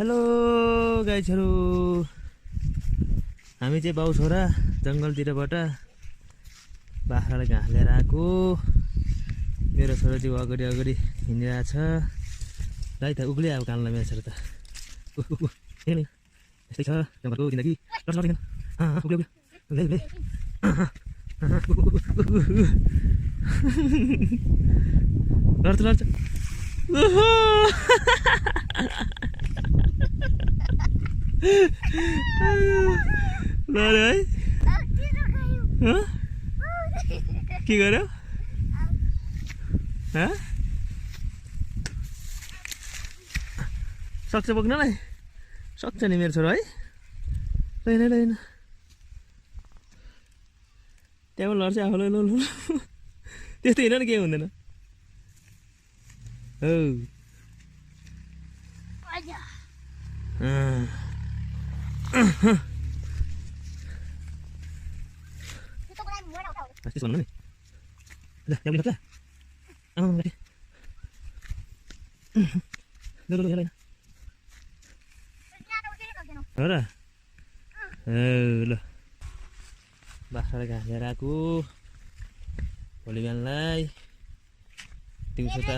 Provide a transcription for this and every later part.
Hello गाइजहरु, हामी चाहिँ बाउ छोरा जंगलतिरबाट बाख्रालाई घाँस लिएर आएको। मेरो छोरा चाहिँ अगाडि अगाडि हिँडिरहेछ। राइ त उक्लै अब कानलाई मेरो छोरा त यस्तै छ जंगलको जिन्दगी। उक्लै लड्छ लड्छ। लड्यो है? के गर्यो? सक्छ बोक्नलाई? सक्छ नि मेरो छोरा है? लैन लैन त्यहाँ लड्छ आफूलाई। ल त्यस्तो हिँड न, केही हुँदैन। हौ भन्नु नि हो र। ल बाख्रालाई घाँस लिएर आएको। भोलि बिहानलाई दिउँसो त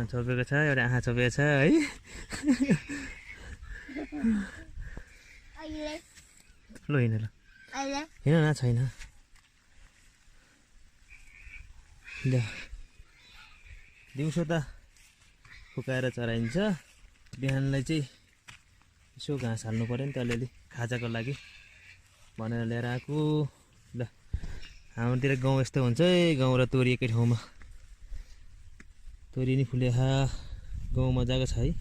छोपेको छ, एउटा आँखा छोपेको छ है। ल हिँड ल हिँड न, छैन ल। दिउँसो त फुकाएर चराइन्छ, बिहानलाई चाहिँ यसो घाँस हाल्नु पऱ्यो नि त अलिअलि खाजाको लागि भनेर लिएर आएको। ल हाम्रोतिर गाउँ यस्तो हुन्छ है, गाउँ र तोरी एकै ठाउँमा। तोरी नि फुले गाउँ मजाको छ है।